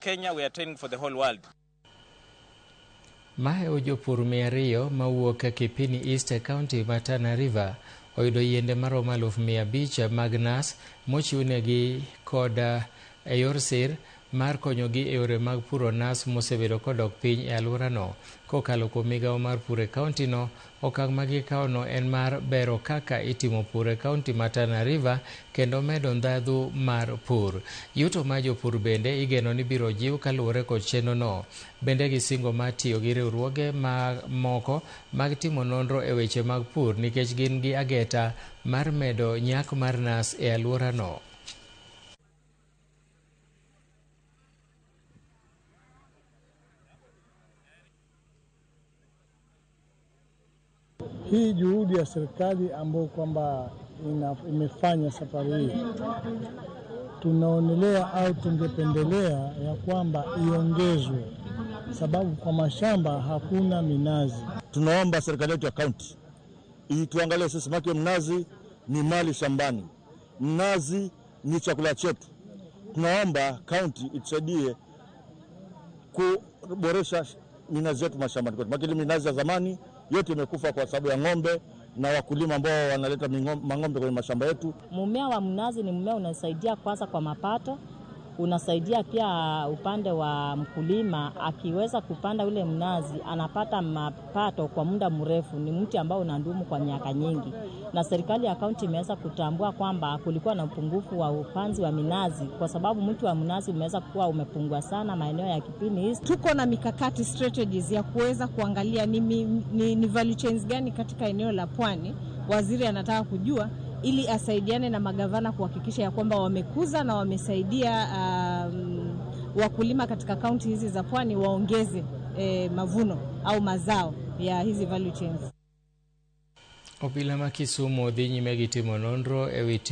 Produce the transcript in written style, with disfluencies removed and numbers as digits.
Kenya, we are training for the whole world. Mahewo jopur 200 mawuok Kipini East e kaunti ma Tana River oyudo yiende maromo 500,000 mag nas mochiwnegi kod e yor sir mar konyogi e yore mag puro nas mosebedo kodok piny e alworano. Kokalo kuom migawo mar pur e kauntino, okang' ma gikawono en mar bero kaka itimo pur e kaunti ma Tana River kendo medo ndhadhu mar pur. Yuto mar jopur bende igeno ni biro jiw kaluwore kod chenrono. Bende gisingo mar tiyo gi riwruoge moko mag timo nonro e weche mag pur nikech gin gi ageta mar medo nyak mar nas e alworano. Hii juhudi ya serikali ambayo kwamba imefanya safari hii, tunaonelea au tungependelea ya kwamba iongezwe, sababu kwa mashamba hakuna minazi. Tunaomba serikali yetu ya kaunti ituangalie sisi, maana mnazi ni mali shambani, mnazi ni chakula chetu. Tunaomba kaunti itusaidie kuboresha minazi yetu mashambani kwetu, maana minazi ya zamani yote imekufa kwa sababu ya ng'ombe na wakulima ambao wanaleta mang'ombe kwenye mashamba yetu. Mmea wa mnazi ni mmea unasaidia kwanza kwa mapato, unasaidia pia upande wa mkulima. Akiweza kupanda ule mnazi anapata mapato kwa muda mrefu, ni mti ambao unadumu kwa miaka nyingi. Na serikali ya kaunti imeweza kutambua kwamba kulikuwa na upungufu wa upanzi wa minazi, kwa sababu mti wa mnazi umeweza kuwa umepungua sana maeneo ya Kipini East. Tuko na mikakati, strategies ya kuweza kuangalia ni value chains gani katika eneo la pwani waziri anataka kujua, ili asaidiane na magavana kuhakikisha ya kwamba wamekuza na wamesaidia wakulima katika kaunti hizi za pwani waongeze mavuno au mazao ya hizi value chains. Obila ma Kisumu dhi nyime gi timo nonro e wi tim.